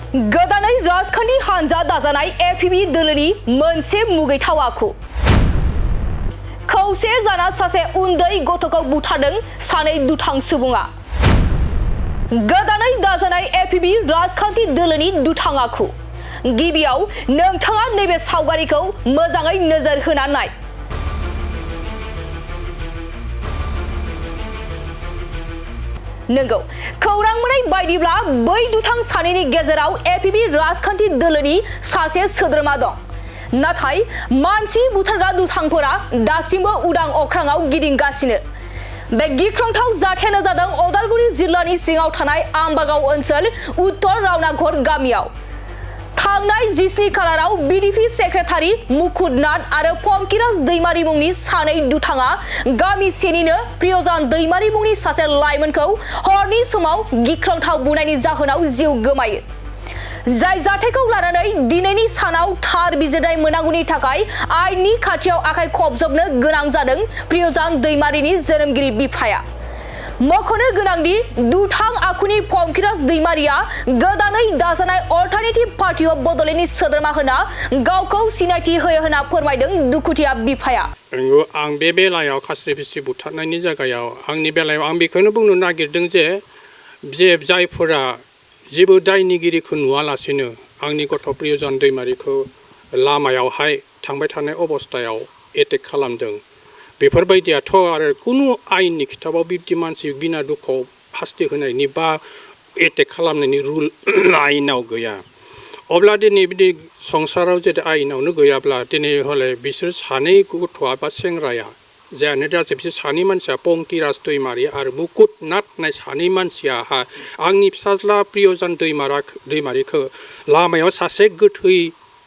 गोदानै राजखान्थि हानजा दाजानाय एपिबि दोलोनि मोनसे मुगैथाव आखु खौसे जाना सासे उन्दै गथ'खौ बुथारदों सानै दुथां सुबुङा गोदानै दाजानाय एपिबि राजखान्थि दोलोनि दुथां आखु गिबियाव नोंथाङा नैबे सावगारिखौ मोजाङै नोजोर होना नाय नंगौ खौरां मोननाय बायदिब्ला बै दुथां सानैनि गेजेराव एपिबि राजखान्थि दोलोनि सासे सोद्रोमा दं नाथाय मानसि बुथारग्रा दुथांफोरा दासिमबो उदां अख्राङाव गिदिंगासिनो बे गिख्रंथाव जाथायानो जादों अदालगुरि जिल्लानि सिङाव थानाय आमबागाव ओनसोल उत्तर रावनाघर गामियाव थांनाय 17 खालाराव VDP सेक्रेटारि मुकुट नाथ आरो पमकिराज दैमारि मुंनि सानै दुथाङा गामिसेनिनो प्रियजान दैमारि मुंनि सासे लाइमोनखौ हरनि समाव गिख्रंथाव बुनायनि जाहोनाव जिउ गोमायो जाय जाथायखौ लानानै दिनैनि सानाव थार बिजिरनाय मोनांगौनि थाखाय आयेननि खाथियाव आखाइ खबजबनो गोनां जादों प्रियजान दैमारिनि जोनोमगिरि बिफाया मख'नो गोनांदि दुथां आखुनि पमकिराज दैमारिया गोदानै दाजानाय अल्टारनेटिभ पार्टी अफ बड'लेण्डनि सोद्रोमा होना गावखौ सिनायथि होयो होना फोरमायदों दुखुथिया बिफाया आं बे बेलायाव खास्रि बिस्रि बुथारनायनि जायगायाव आंनि बेलायाव आं बेखौनो बुंनो नागिरदों जे जायफोरा जेबो दायनिगिरिखौ नुवालासिनो आंनि गथ' प्रियजान दैमारिखौ लामायावहाय थांबाय थानाय अबस्थायाव एटेक खालामदों बेफोरबायदियाथ' आरो कुनु आयेननि खिथाबाव बिब्दि मानसि बिना दुखुआव फासि होनायनि बा एटेक खालामनायनि रुल आयेनाव गैया अब्ला दिनै बिदि संसाराव जुदि आयेनावनो गैयाब्ला दिनै हले बिसोर सानै गथ'आ बा सेंग्राया जायानो जासे बिसोर सानै मानसिया पमकिराज दैमारि आरो मुकुट नाथ होननाय सानै मानसियाहा आंनि फिसाज्ला प्रियजान दैमारिखौ लामायाव सासे गोथै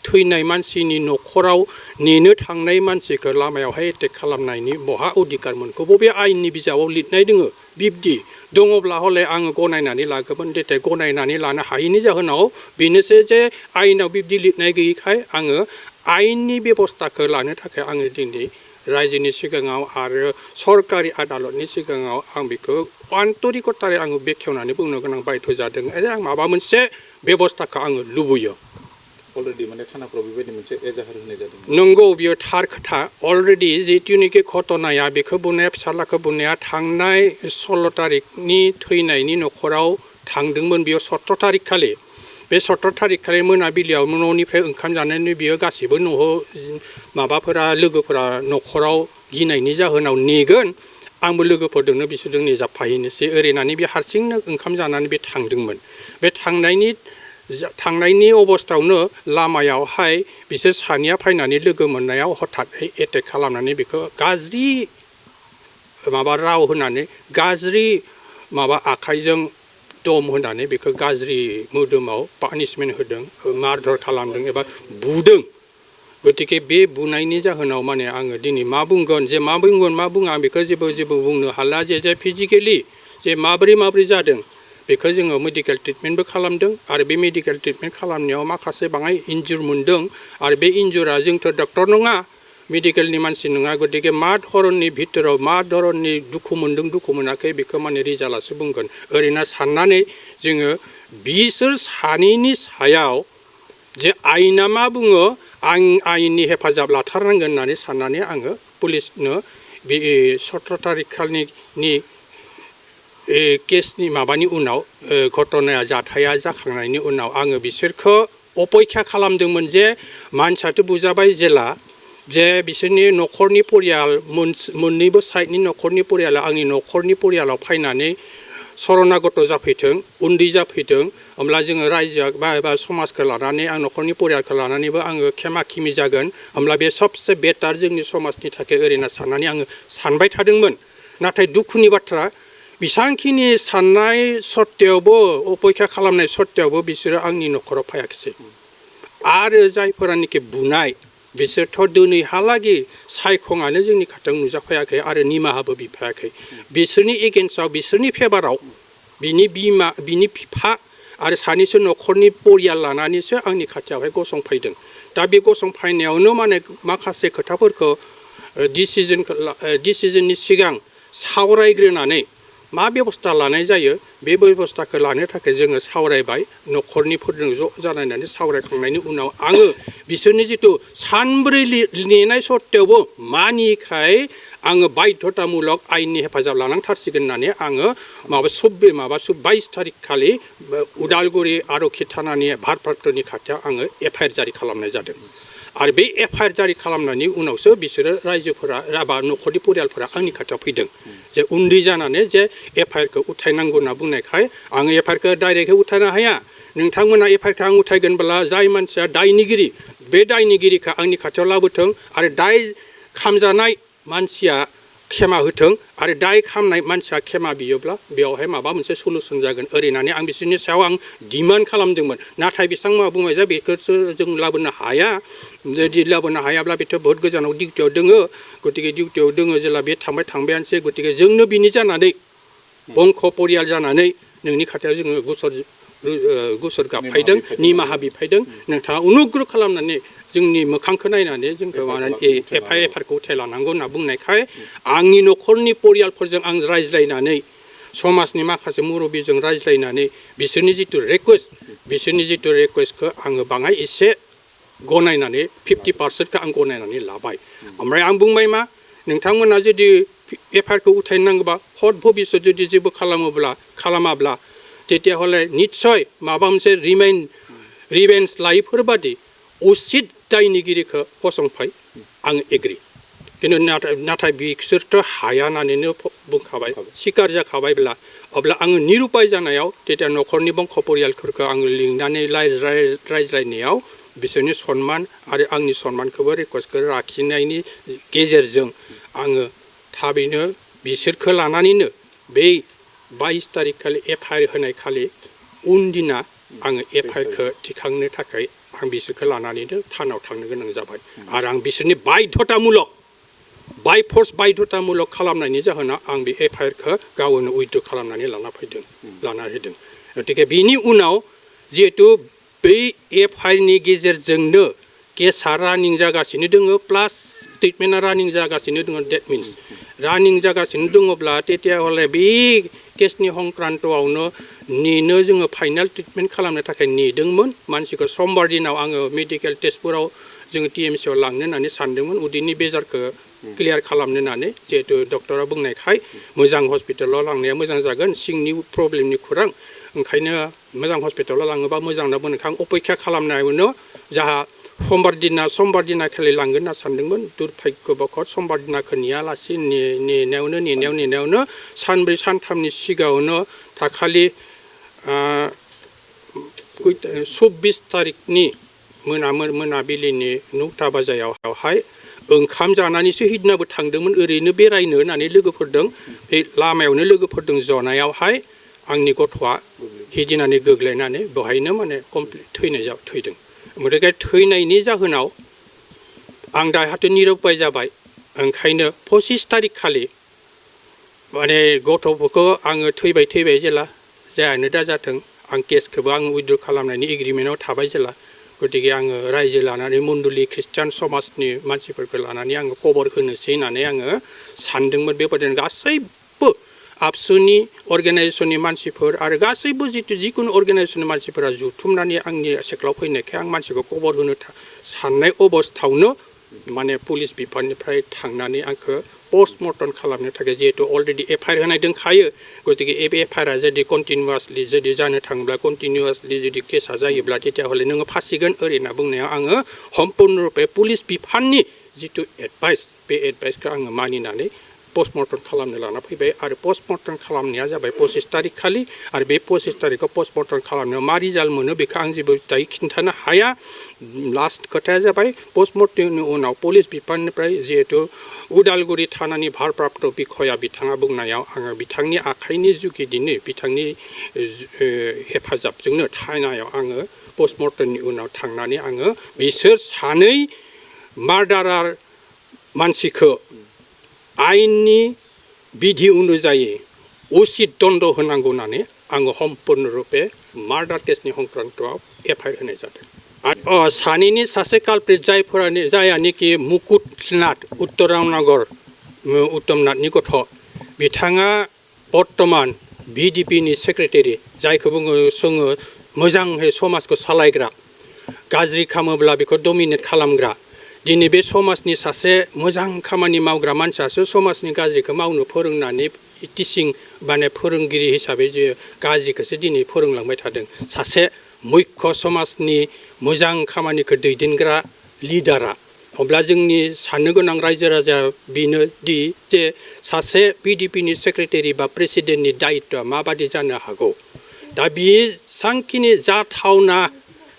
थैनाय मानसिनि न'खराव नेनो थांनाय मानसिखौ लामायावहाय एटेक खालामनायनि बहा अधिकार मोनखौ बबे आयेननि बिजाबाव लिरनाय दोङो बिब्दि दङब्ला हले आङो गनायनानै लागोमोन नाथाय गनायनानै लानो हायैनि जाहोनाव बेनोसै जे आयेनाव बिब्दि लिरनाय गैयैखाय आङो आयेननि बेबस्थाखौ लानो थाखाय आङो दिनै रायजोनि सिगाङाव आरो सरकारि आदालतनि सिगाङाव आं बेखौ आन्तरिकतायै आङो बेखेवनानै बुंनो गोनां बायध' जादों आरो आं माबा मोनसे बेबस्थाखौ आङो लुबैयो अलरेडि माने थानाफ्राव बेबायदि मोनसे एजाहार होनाय जादों नंगौ बियो थार खोथा अलरेडि जितुनिखि घटनाया बेखौ बुंनाया फिसालाखौ बुंनाया थांनाय 16 तारिखनि थैनायनि न'खराव थांदोंमोन बियो 17 तारिख खालि बे 17 तारिख खालि मोनाबिलियाव न'निफ्राय ओंखाम जानानै बियो गासिबो न'आव माबाफोरा लोगोफोरा न'खराव गिनायनि जाहोनाव नेगोन आंबो लोगोफोरजोंनो बिसोरजों नेजाबफाहैनोसै ओरैनानै बे हारसिंनो ओंखाम जानानै बे थांदोंमोन बे थांनायनि अबस्थायावनो लामायावहाय बिसोर सानैया फैनानै लोगो मोननायाव हठातै एटेक खालामनानै बेखौ गाज्रि माबा राव होनानै गाज्रि माबा आखाइजों दम होनानै बेखौ गाज्रि मोदोमाव पानिशमेन्ट होदों मारधर खालामदों एबा बुदों गतिके बे बुनायनि जाहोनाव माने आङो दिनै मा बुंगोन जे मा बुङा आं बेखौ जेबो बुंनो हाला जे फिजिकेलि जे माबोरै जादों बेखौ जोङो मेडिकेल ट्रिटमेन्टबो खालामदों आरो बे मेडिकेल ट्रिटमेन्ट खालामनायाव माखासे बाङाय इन्जुर मोनदों आरो बे इन्जुरा जोंथ' डक्टर नङा मेडिकेलनि मानसि नङा गतिके मा धरननि भितराव मा धरननि दुखु मोनदों दुखु मोनाखै बेखौ माने रिजाल्टआसो बुंगोन ओरैनो साननानै जोङो बिसोर सानैनि सायाव जे आयेना मा बुङो आं आयेननि हेफाजाब लाथारनांगोन होननानै साननानै आङो पुलिसनो बे 17 तारिख खालिनि केसनि माबानि उनाव घटनाया जाथाया जाखांनायनि उनाव आङो बिसोरखौ अपेक्षा खालामदोंमोन जे मानसियाथ' बुजाबाय जेला जे बिसोरनि न'खरनि परियाल मोननैबो साइडनि न'खरनि परियाला आंनि न'खरनि परियालाव फैनानै शरणागत जाफैथों उन्दै जाफैथों होमब्ला जोङो रायजोआ बा समाजखौ लानानै आं न'खरनि परियालखौ लानानैबो आङो खेमा खेमि जागोन होमब्ला बे सबसे बेटार जोंनि समाजनि थाखाय ओरैनो साननानै आङो सानबाय थादोंमोन नाथाय दुखुनि बाथ्रा बेसांखिनि साननाय सत्तेयावबो अपेक्षा खालामनाय सत्तेयावबो बिसोरो आंनि न'खराव फैयाखिसै आरो जायफोरानोखि बुनाय बिसोरथ' दिनैहालागै सायखङानो जोंनि खाथियाव नुजाफैयाखै आरो निमाहाबो बिफायाखै बिसोरनि एगेन्स्टआव बिसोरनि फेभाराव बिनि बिमा बिनि बिफा आरो सानैसो न'खरनि परियाल लानानैसो आंनि खाथियावहाय गसंफैदों दा बे गसंफैनायावनो माने माखासे खोथाफोरखौ डिसिजननि सिगां सावरायग्रोनानै मा बेबस्था लानाय जायो बे बेबस्थाखौ लानो थाखाय जोङो सावरायबाय न'खरनिफोरजों ज' जालायनानै सावरायखांनायनि उनाव आङो बिसोरनि जिथु सानब्रै नेनाय सत्तेयावबो मानिखाय आङो बाध्यतामुलक आयेननि हेफाजाब लानांथारसिगोन होननानै आङो 22 थारिख खालि उदालगुरि आरक्षी थानानि भारप्राप्तनि खाथियाव आङो एफआइआर जारि खालामनाय जादों आरो बे एफआइआर जारि खालामनायनि उनावसो बिसोरो रायजोफोरा राबा न'खरनि परियालफोरा आंनि खाथियाव फैदों जे उन्दै जानानै जे एफआइआरखौ उथायनांगौ होनना बुंनायखाय आङो एफआइआरखौ डाइरेक्टै उथायनो हाया नोंथांमोना एफआइआरखौ आं उथायगोनब्ला जाय मानसिया दायनिगिरि बे दायनिगिरिखौ आंनि खाथियाव लाबोथों आरो दाय खामजानाय मानसिया खेमा होथों आरो दाय खामनाय मानसिया खेमा बियोब्ला बेयावहाय माबा मोनसे सलुसन जागोन ओरैनानै आं बिसोरनि सायाव आं डिमान्ड खालामदोंमोन नाथाय बिथांमोना बुंबाय जे बेखौसो जों लाबोनो हाया जुदि लाबोनो हायाब्ला बेथ' बहुत गोजानाव डिउटियाव दोङो गतिके डिउटियाव दोङो जेला बे थांबायानोसै गतिके जोंनो बिनि जानानै बंख परियाल जानानै नोंनि खाथियाव जोङो गुसर गाबफायदों निमाहा बिफायदों नोंथाङा अनुग्रह खालामनानै जोंनि मोखांखौ नायनानै जोंखौ माने एफआइआरखौ उथायलानांगौ होनना बुंनायखाय आंनि न'खरनि परियालफोरजों आं रायज्लायनानै समाजनि माखासे मुरब्बिजों रायज्लायनानै बिसोरनि जिथु रिकुवेस्टखौ आङो बाङाय एसे गनायनानै 50% आं गनायनानै लाबाय ओमफ्राय आं बुंबाय मा नोंथांमोना जुदि एफआइआरखौ उथायनांगौबा हद भबिष्यत जुदि जेबो खालामाब्ला तेतिया हले निस्सय माबा मोनसे रिभेन्स लायैफोर बादि उचित दायनिगिरिखौ फसंफाय आं एग्रि किन्तु नाथाय बिसोरथ' हाया होननानैनो बुंखाबाय सिकार जाखाबायब्ला अब्ला आङो निरुपाय जानायाव तेतिया न'खरनि बंख परियालफोरखौ आङो लिंनानै रायज्लायनायाव बिसोरनि सनमान आरो आंनि सनमानखौबो रिकुवेस्टखौ लाखिनायनि गेजेरजों आङो थाबैनो बिसोरखौ लानानैनो बै 22 तारिख खालि एफआइआर होनाय खालि उनदिना आङो एफआइआरखौ थिखांनो थाखाय आं बिसोरखौ लानानैनो थानाव थांनो गोनां जाबाय आरो आं बिसोरनि बाध्यतामुलक बाय फर्स बाध्यतामुलक खालामनायनि जाहोनाव आं बे एफआइआरखौ गावनो उइथड्र खालामनानै लाना होदों गतिके बिनि उनाव जिहेतु बै एफआइआरनि गेजेरजोंनो केसा रानिं जागासिनो दङ प्लास ट्रिटमेन्टआ रानिं जागासिनो दङ डेट मिन्स रानिं जागासिनो दङब्ला तेतिया हले बे केसनि संक्रान्तआवनो नेनो जोङो फाइनाल ट्रिटमेन्ट खालामनो थाखाय नेदोंमोन मानसिखौ समबार दिनाव आङो मेडिकेल टेस्टफोराव जोङो टिएमसिआव लांनो होननानै सानदोंमोन उदैनि बेजारखौ क्लियार खालामनो होननानै जिहेतु डक्टरा बुंनायखाय मोजां हस्पिटालाव लांनाया मोजां जागोन सिंनि प्रब्लेमनि खौरां ओंखायनो मोजां हस्पिटालाव लाङोबा मोजां होनना बुंनायखाय आं अपेक्षा खालामनायावनो जाहा समबार दिना खालि लांगोन होनना सानदोंमोन दुर्भाग्यबखत समबार दिनाखौ नेयालासे नेनायावनो सानब्रै सानथामनि सिगाङावनो दाखालि 24 तारिखनि मोनाबिलिनि 9ता बाजायावहाय ओंखाम जानानैसो हिदनाबो थांदोंमोन ओरैनो बेरायनो होननानै लोगोफोरदों बे लामायावनो लोगोफोरदों जनायावहाय आंनि गथ'आ हिदिनानै गोग्लैनानै बेवहायनो माने कमप्लिट थैदों ओमफ्राय थैनायनि जाहोनाव आं दाहाथ' निरुपाय जाबाय ओंखायनो 25 तारिख खालि माने गथ'फोरखौ आङो थैबाय जेला जायानो दा जाथों आं केसखौबो आं उइथड्र खालामनायनि एग्रिमेन्टआव थाबाय जेला गतिके आङो रायजो लानानै मण्डलि ख्रिस्टियान समाजनि मानसिफोरखौ लानानै आङो खबर होनोसै होननानै आङो सानदोंमोन बेबायदिनो गासैबो आबसुनि अर्गेनाइजेसननि मानसिफोर आरो गासैबो जिखुनु अर्गेनाइजेसननि मानसिफोरा जुथुमनानै आंनि सेक्लाव फैनायखाय आं मानसिखौ खबर होनो साननाय अबस्थायावनो माने पुलिस बिफाननिफ्राय थांनानै आंखौ पस्टमर्टम खालामनो थाखाय जिहेतु अलरेडि एफआइआर होनाय दंखायो गतिके एफआइआरआ जुदि कन्टिनिउवासलि जुदि जानो थाङोब्ला कन्टिनिउवासलि जुदि केसा जायोब्ला तेतिया हले नोङो फासिगोन ओरै होनना बुंनायाव आङो सम्पुर्ण रुपे पुलिस बिफाननि जिथु एडभाइस बे एडभाइसखौ आङो मानिनानै पस्टमर्टम खालामनो लाना फैबाय आरो पस्टमर्टम खालामनाया जाबाय 25 तारिख खालि आरो बे 25 तारिखआव पस्टमर्टम खालामनायाव मा रिजाल्ट मोनो बेखौ आं जेबो दायो खिन्थानो हाया लास्ट खोथाया जाबाय पस्टमर्टमनि उनाव पुलिस बिफाननिफ्राय जिहेतु उदालगुरि थानानि भारप्राप्त बिखया बिथाङा बुंनायाव आङो बिथांनि आखाइनि जुगिदिनो बिथांनि हेफाजाबजोंनो थानायाव आङो पस्टमर्टमनि उनाव थांनानै आङो बिसोर सानै मार्डारार मानसिखौ आयेननि बिधि अनुजायै उचित दण्ड होनांगौ होननानै आङो सम्पुर्ण रुपे मार्डार केसनि संक्रान्तआव एफआइआर होनाय जादों आरो सानैनि सासे कालप्रिट जायानोखि मुकुट नाथ उत्तमनाथनि गथ' बिथाङा बर्तमान VDP नि सेक्रेटारि जायखौ बुङो जोङो मोजाङै समाजखौ सालायग्रा गाज्रि खालामोब्ला बेखौ डमिनेट खालामग्रा दिनै बे समाजनि सासे मोजां खामानि मावग्रा मानसियासो समाजनि गाज्रिखौ मावनो फोरोंनानै टिचिं माने फोरोंगिरि हिसाबै जे गाज्रिखौसो दिनै फोरोंलांबाय थादों सासे मुख्य समाजनि मोजां खामानिखौ दैदेनग्रा लिडारा अब्ला जोंनि साननो गोनां रायजो राजा बेनो दि जे सासे VDP नि सेक्रेटारि बा प्रेसिडेन्टनि दायित्वआ माबादि जानो हागौ दा बियो सांखिनि जाथावना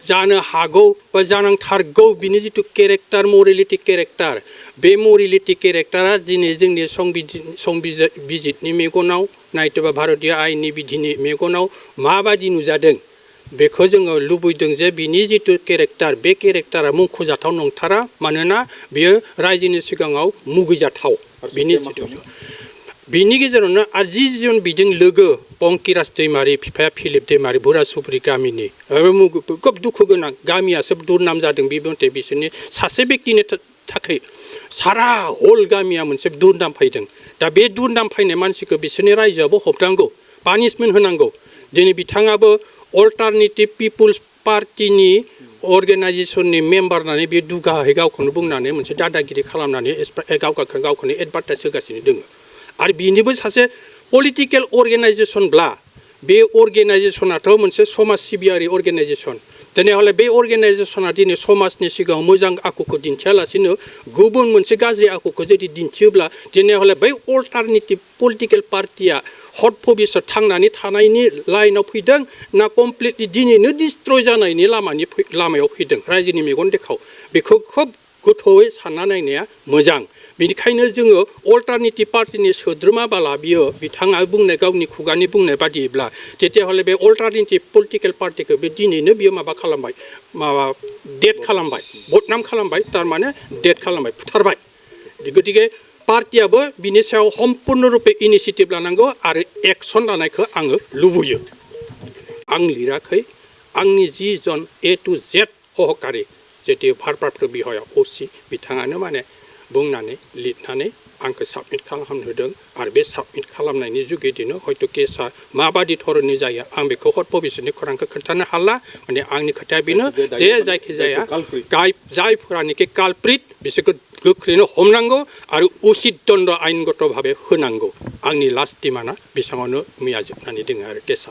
जानो हागौ बा जानांथारगौ बिनि जिथु केरेक्टार मरेलिटि केरेक्टार बे मरेलिटि केरेक्टारा दिनै जोंनि संबिजितनि मेगनाव नायथ'बा भारतीय आयेननि बिधिनि मेगनाव माबादि नुजादों बेखौ जोङो लुबैदों जे बिनि जिथु केरेक्टार बे केरेक्टारा मुंख'जाथाव नंथारा मानोना बियो रायजोनि सिगाङाव मुगैजाथाव बिनि गेजेरावनो आरो जि जन बिजों लोगो पंकिराज दैमारि बिफाया फिलिप दैमारि बुरासुब्रि गामिनि खोब दुखु गोनां गामियासो दुरनाम जादों बे मथे बिसोरनि सासे बेक्तिनि थाखाय सारा हल गामिया मोनसे दुरनाम फैदों दा बे दुरनाम फैनाय मानसिखौ बिसोरनि रायजोआबो होबथानांगौ पानिशमेन्ट होनांगौ दिनै बिथाङाबो अल्टारनेटिभ पिपुल्स पार्टिनि अर्गेनाइजेसननि मेम्बार होननानै बे दुगाहै गावखौनो बुंनानै मोनसे दादागिरि खालामनानै गावखौनो एडभार्टाइज होगासिनो दङ आरो बिनिबो सासे पलिटिकेल अर्गेनाइजेसनब्ला बे अर्गेनाइजेसनाथ' मोनसे समाज सिबियारि अर्गेनाइजेसन दिनै हले बे अर्गेनाइजेसना दिनै समाजनि सिगाङाव मोजां आखुखौ दिन्थियालासिनो गुबुन मोनसे गाज्रि आखुखौ जुदि दिन्थियोब्ला दिनै हले बै अल्टारनेटिभ पलिटिकेल पार्टिया हट भबिष्यत थांनानै थानायनि लाइनाव फैदों ना कमप्लिटलि दिनैनो डिस्ट्रय जानायनि लामायाव फैदों रायजोनि मेगन देखाव बेखौ खोब गोथौयै सानना नायनाया मोजां बेनिखायनो जोङो अल्टारनेटिभ पार्टिनि सोद्रोमा बाला बियो बिथाङा बुंनाय गावनि खुगानि बुंनाय बादियैब्ला जेथिया हले बे अल्टारनेटिभ पलिटिकेल पार्टिखौ बे दिनैनो बियो माबा खालामबाय डेट खालामबाय बदनाम खालामबाय थारमाने डेट खालामबाय फुथारबाय गतिके पार्टियाबो बिनि सायाव सम्पूर्ण रुपे इनिशिएटिभ लानांगौ आरो एक्सन लानायखौ आङो लुबैयो आं लिराखै आंनि जि जन A to Z सहकारि जेथि भारप्राप्त बिहायाव OC बिथाङानो माने बुंनानै लिरनानै आंखौ साबमिट खालामनो होदों आरो बे साबमिट खालामनायनि जुगेदिनो हयथ' केसा माबादि धरननि जायो आं बेखौ हट भबिष्यतनि खौरांखौ खोन्थानो हाला माने आंनि खोथाया बेनो जे जायखिजाया जायफोरानोखि कालप्रिट बिसोरखौ गोख्रैनो हमनांगौ आरो उचित दण्ड आइनगत भाबे होनांगौ आंनि लास्ट डिमान्डआ बेसाङावनो मैया जोबनानै दङ आरो केसा